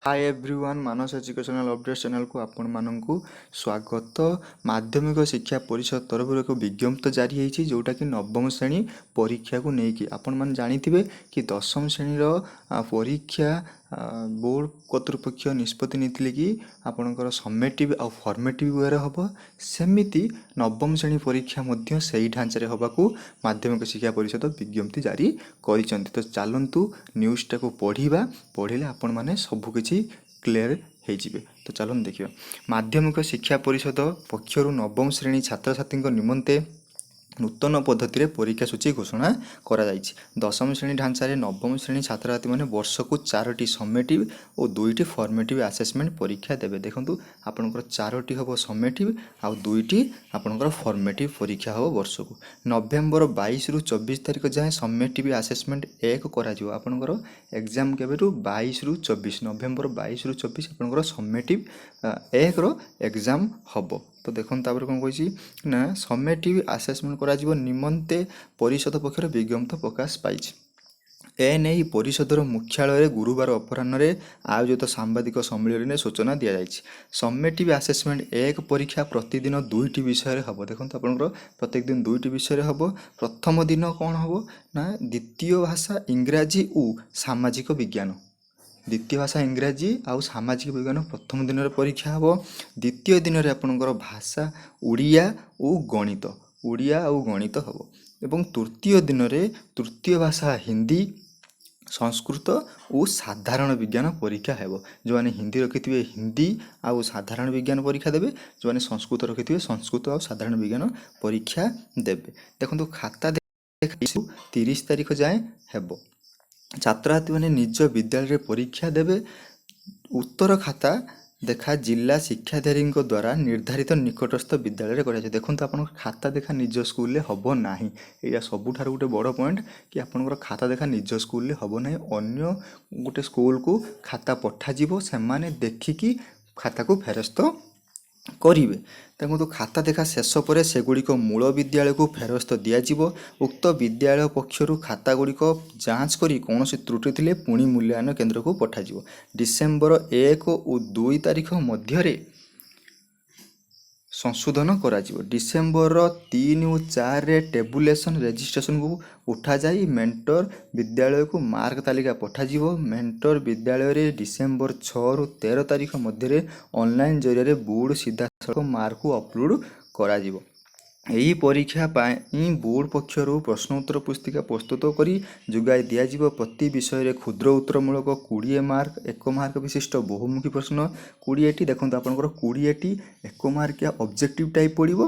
ହାଏ everyone, Manas educational update ଚ୍ୟାନେଲକୁ ଆପଣମାନଙ୍କୁ ସ୍ୱାଗତ। ମାଧ୍ୟମିକ ଶିକ୍ଷା ପରିଷଦ ତରଫରୁ ଏକ ବିଜ୍ଞପ୍ତି ଜାରି ହେଇଛି, ଯେଉଁଟାକି ନବମ ଶ୍ରେଣୀ ପରୀକ୍ଷାକୁ ନେଇକି। ଆପଣମାନେ ଜାଣିଥିବେ କି ଦଶମ ଶ୍ରେଣୀର ପରୀକ୍ଷା ବୋର୍ଡ଼ କର୍ତ୍ତୃପକ୍ଷ ନିଷ୍ପତ୍ତି ନେଇଥିଲେ କି ଆପଣଙ୍କର ସମେଟିଭ୍ ଆଉ ଫର୍ମେଟିଭ୍ ୱେରେ ହେବ। ସେମିତି ନବମ ଶ୍ରେଣୀ ପରୀକ୍ଷା ମଧ୍ୟ ସେଇ ଢାଞ୍ଚାରେ ହେବାକୁ ମାଧ୍ୟମିକ ଶିକ୍ଷା ପରିଷଦ ବିଜ୍ଞପ୍ତି ଜାରି କରିଛନ୍ତି। ତ ଚାଲନ୍ତୁ, ନ୍ୟୁଜ୍ଟାକୁ ପଢ଼ିବା। ପଢ଼ିଲେ ଆପଣମାନେ ସବୁକିଛି କ୍ଲିୟର ହେଇଯିବେ। ତ ଚାଲନ୍ତୁ ଦେଖିବା। ମାଧ୍ୟମିକ ଶିକ୍ଷା ପରିଷଦ ପକ୍ଷରୁ ନବମ ଶ୍ରେଣୀ ଛାତ୍ରଛାତ୍ରୀଙ୍କ ନିମନ୍ତେ ନୂତନ ପଦ୍ଧତିରେ ପରୀକ୍ଷା ସୂଚୀ ଘୋଷଣା କରାଯାଇଛି। ଦଶମ ଶ୍ରେଣୀ ଢାଞ୍ଚାରେ ନବମ ଶ୍ରେଣୀ ଛାତ୍ରଛାତ୍ରୀମାନେ ବର୍ଷକୁ ଚାରୋଟି ସମେଟିଭ୍ ଓ ଦୁଇଟି ଫର୍ମେଟିଭ୍ ଆସେସମେଣ୍ଟ ପରୀକ୍ଷା ଦେବେ। ଦେଖନ୍ତୁ, ଆପଣଙ୍କର ଚାରୋଟି ହେବ ସମେଟିଭ୍ ଆଉ ଦୁଇଟି ଆପଣଙ୍କର ଫର୍ମେଟିଭ୍ ପରୀକ୍ଷା ହେବ ବର୍ଷକୁ। ନଭେମ୍ବର 22ରୁ 24 ତାରିଖ ଯାଏଁ ସମେଟିଭ୍ ଆସେସମେଣ୍ଟ 1 କରାଯିବ। ଆପଣଙ୍କର ଏକ୍ଜାମ୍ କେବେଠୁ? 22ରୁ 24, ନଭେମ୍ବର 22ରୁ 24 ଆପଣଙ୍କର ସମେଟିଭ୍ 1ର ଏକ୍ଜାମ୍ ହେବ। ତ ଦେଖନ୍ତୁ, ତାପରେ କ'ଣ କହିଛି ନା, ସମେଟିଭ୍ ଆସେସମେଣ୍ଟ କରାଯିବ ନିମନ୍ତେ ପରିଷଦ ପକ୍ଷରୁ ବିଜ୍ଞପ୍ତି ପ୍ରକାଶ ପାଇଛି। ଏ ନେଇ ପରିଷଦର ମୁଖ୍ୟାଳୟରେ ଗୁରୁବାର ଅପରାହ୍ନରେ ଆୟୋଜିତ ସାମ୍ବାଦିକ ସମ୍ମିଳନୀରେ ସୂଚନା ଦିଆଯାଇଛି। ସମେଟିଭ୍ ଆସେସମେଣ୍ଟ 1 ପରୀକ୍ଷା ପ୍ରତିଦିନ ଦୁଇଟି ବିଷୟରେ ହେବ। ଦେଖନ୍ତୁ, ଆପଣଙ୍କର ପ୍ରତ୍ୟେକ ଦିନ ଦୁଇଟି ବିଷୟରେ ହେବ। ପ୍ରଥମ ଦିନ କ'ଣ ହେବ ନା, ଦ୍ୱିତୀୟ ଭାଷା ଇଂରାଜୀ ଓ ସାମାଜିକ ବିଜ୍ଞାନ। ଦ୍ୱିତୀୟ ଭାଷା ଇଂରାଜୀ ଆଉ ସାମାଜିକ ବିଜ୍ଞାନ ପ୍ରଥମ ଦିନରେ ପରୀକ୍ଷା ହେବ। ଦ୍ୱିତୀୟ ଦିନରେ ଆପଣଙ୍କର ଭାଷା ଓଡ଼ିଆ ଓ ଗଣିତ, ଓଡ଼ିଆ ଆଉ ଗଣିତ ହେବ ଏବଂ ତୃତୀୟ ଦିନରେ ତୃତୀୟ ଭାଷା ହିନ୍ଦୀ, ସଂସ୍କୃତ ଓ ସାଧାରଣ ବିଜ୍ଞାନ ପରୀକ୍ଷା ହେବ। ଯେଉଁମାନେ ହିନ୍ଦୀ ରଖିଥିବେ, ହିନ୍ଦୀ ଆଉ ସାଧାରଣ ବିଜ୍ଞାନ ପରୀକ୍ଷା ଦେବେ। ଯେଉଁମାନେ ସଂସ୍କୃତ ରଖିଥିବେ, ସଂସ୍କୃତ ଆଉ ସାଧାରଣ ବିଜ୍ଞାନ ପରୀକ୍ଷା ଦେବେ। ଦେଖନ୍ତୁ, ଖାତା 30 ତାରିଖ ଯାଏଁ ହେବ। ଛାତ୍ରଛାତ୍ରୀମାନେ ନିଜ ବିଦ୍ୟାଳୟରେ ପରୀକ୍ଷା ଦେବେ। ଉତ୍ତର ଖାତା ଦେଖା ଜିଲ୍ଲା ଶିକ୍ଷାଧିକାରୀଙ୍କ ଦ୍ୱାରା ନିର୍ଦ୍ଧାରିତ ନିକଟସ୍ଥ ବିଦ୍ୟାଳୟରେ କରାଯିବ। ଦେଖନ୍ତୁ, ଆପଣଙ୍କ ଖାତା ଦେଖା ନିଜ ସ୍କୁଲରେ ହେବ ନାହିଁ। ଏଇଟା ସବୁଠାରୁ ଗୋଟେ ବଡ଼ ପଏଣ୍ଟ କି ଆପଣଙ୍କର ଖାତା ଦେଖା ନିଜ ସ୍କୁଲରେ ହେବ ନାହିଁ। ଅନ୍ୟ ଗୋଟେ ସ୍କୁଲକୁ ଖାତା ପଠାଯିବ, ସେମାନେ ଦେଖିକି ଖାତାକୁ ଫେରସ୍ତ କରିବେ। ଦେଖନ୍ତୁ, ଖାତା ଦେଖା ଶେଷ ପରେ ସେଗୁଡ଼ିକ ମୂଳ ବିଦ୍ୟାଳୟକୁ ଫେରସ୍ତ ଦିଆଯିବ। ଉକ୍ତ ବିଦ୍ୟାଳୟ ପକ୍ଷରୁ ଖାତାଗୁଡ଼ିକ ଯାଞ୍ଚ କରି କୌଣସି ତ୍ରୁଟି ଥିଲେ ପୁଣି ମୂଲ୍ୟାୟନ କେନ୍ଦ୍ରକୁ ପଠାଯିବ। ଡିସେମ୍ବର 1 ଓ 2 ତାରିଖ ମଧ୍ୟରେ ସଂଶୋଧନ କରାଯିବ। ଡିସେମ୍ବର 3 ଓ 4ରେ ଟେବୁଲେସନ୍ ରେଜିଷ୍ଟ୍ରେସନକୁ ଉଠାଯାଇ ମେଣ୍ଟର ବିଦ୍ୟାଳୟକୁ ମାର୍କ ତାଲିକା ପଠାଯିବ। ମେଣ୍ଟର ବିଦ୍ୟାଳୟରେ ଡିସେମ୍ବର 6ରୁ 13 ତାରିଖ ମଧ୍ୟରେ ଅନଲାଇନ୍ ଜରିଆରେ ବୋର୍ଡ଼ ସିଧାସଳଖ ମାର୍କକୁ ଅପଲୋଡ଼ କରାଯିବ। ଏହି ପରୀକ୍ଷା ପାଇଁ ବୋର୍ଡ଼ ପକ୍ଷରୁ ପ୍ରଶ୍ନ ଉତ୍ତର ପୁସ୍ତିକା ପ୍ରସ୍ତୁତ କରି ଯୋଗାଇ ଦିଆଯିବ। ପ୍ରତି ବିଷୟରେ କ୍ଷୁଦ୍ର ଉତ୍ତରମୂଳକ 20 ମାର୍କ, 1 ମାର୍କ ବିଶିଷ୍ଟ ବହୁମୁଖୀ ପ୍ରଶ୍ନ 20ଟି। ଦେଖନ୍ତୁ, ଆପଣଙ୍କର 20ଟି 1 ମାର୍କିଆ ଅବଜେକ୍ଟିଭ୍ ଟାଇପ୍ ପଡ଼ିବ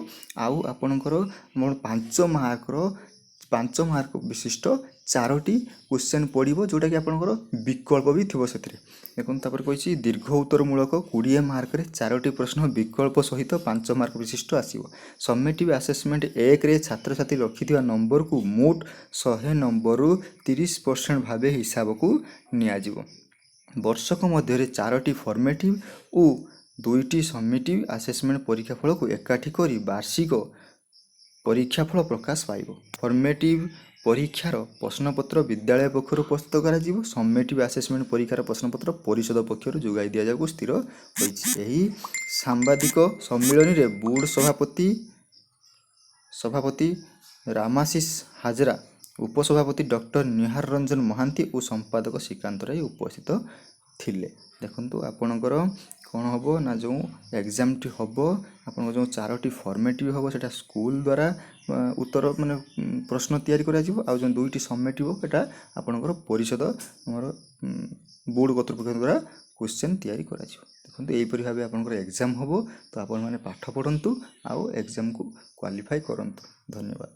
ଆଉ ଆପଣଙ୍କର 5 ମାର୍କର, 5 ମାର୍କ ବିଶିଷ୍ଟ ଚାରୋଟି କ୍ୱେଶ୍ଚନ୍ ପଡ଼ିବ, ଯେଉଁଟାକି ଆପଣଙ୍କର ବିକଳ୍ପ ବି ଥିବ ସେଥିରେ। ଦେଖନ୍ତୁ, ତାପରେ କହିଛି, ଦୀର୍ଘ ଉତ୍ତରମୂଳକ 20 ମାର୍କରେ ଚାରୋଟି ପ୍ରଶ୍ନ ବିକଳ୍ପ ସହିତ 5 ମାର୍କ ବିଶିଷ୍ଟ ଆସିବ। ସମେଟିଭ୍ ଆସେସମେଣ୍ଟ 1ରେ ଛାତ୍ରଛାତ୍ରୀ ରଖିଥିବା ନମ୍ବରକୁ ମୋଟ 100 ନମ୍ବରରୁ 30% ଭାବେ ହିସାବକୁ ନିଆଯିବ। ବର୍ଷକ ମଧ୍ୟରେ ଚାରୋଟି ଫର୍ମେଟିଭ୍ ଓ ଦୁଇଟି ସମିଟିଭ୍ ଆସେସମେଣ୍ଟ ପରୀକ୍ଷା ଫଳକୁ ଏକାଠି କରି ବାର୍ଷିକ ପରୀକ୍ଷା ଫଳ ପ୍ରକାଶ ପାଇବ। ଫର୍ମେଟିଭ୍ ପରୀକ୍ଷାର ପ୍ରଶ୍ନପତ୍ର ବିଦ୍ୟାଳୟ ପକ୍ଷରୁ ପ୍ରସ୍ତୁତ କରାଯିବ। ସମେଟିଭ୍ ଆସେସମେଣ୍ଟ ପରୀକ୍ଷାର ପ୍ରଶ୍ନପତ୍ର ପରିଷଦ ପକ୍ଷରୁ ଯୋଗାଇ ଦିଆଯିବାକୁ ସ୍ଥିର ହୋଇଛି। ଏହି ସାମ୍ବାଦିକ ସମ୍ମିଳନୀରେ ବୋର୍ଡ଼ ସଭାପତି ରାମାଶିଷ ହାଜରା, ଉପସଭାପତି ଡକ୍ଟର ନିହାର ରଞ୍ଜନ ମହାନ୍ତି ଓ ସମ୍ପାଦକ ଶ୍ରୀକାନ୍ତ ରାୟ ଉପସ୍ଥିତ ଥିଲେ। ଦେଖନ୍ତୁ, ଆପଣଙ୍କର କ'ଣ ହେବ ନା, ଯେଉଁ ଏକ୍ଜାମଟି ହେବ, ଆପଣଙ୍କ ଯେଉଁ ଚାରୋଟି ଫର୍ମେଟିଭ୍ ହେବ, ସେଇଟା ସ୍କୁଲ ଦ୍ୱାରା ଉତ୍ତର ମାନେ ପ୍ରଶ୍ନ ତିଆରି କରାଯିବ ଆଉ ଯେଉଁ ଦୁଇଟି ସମେଟିଭ୍, ଏଇଟା ଆପଣଙ୍କର ପରିଷଦ ଆମର ବୋର୍ଡ଼ କର୍ତ୍ତୃପକ୍ଷଙ୍କ ଦ୍ୱାରା କ୍ୱେଶ୍ଚନ୍ ତିଆରି କରାଯିବ। ଦେଖନ୍ତୁ, ଏହିପରି ଭାବେ ଆପଣଙ୍କର ଏକ୍ଜାମ୍ ହେବ। ତ ଆପଣମାନେ ପାଠ ପଢ଼ନ୍ତୁ ଆଉ ଏକ୍ଜାମକୁ କ୍ୱାଲିଫାଏ କରନ୍ତୁ। ଧନ୍ୟବାଦ।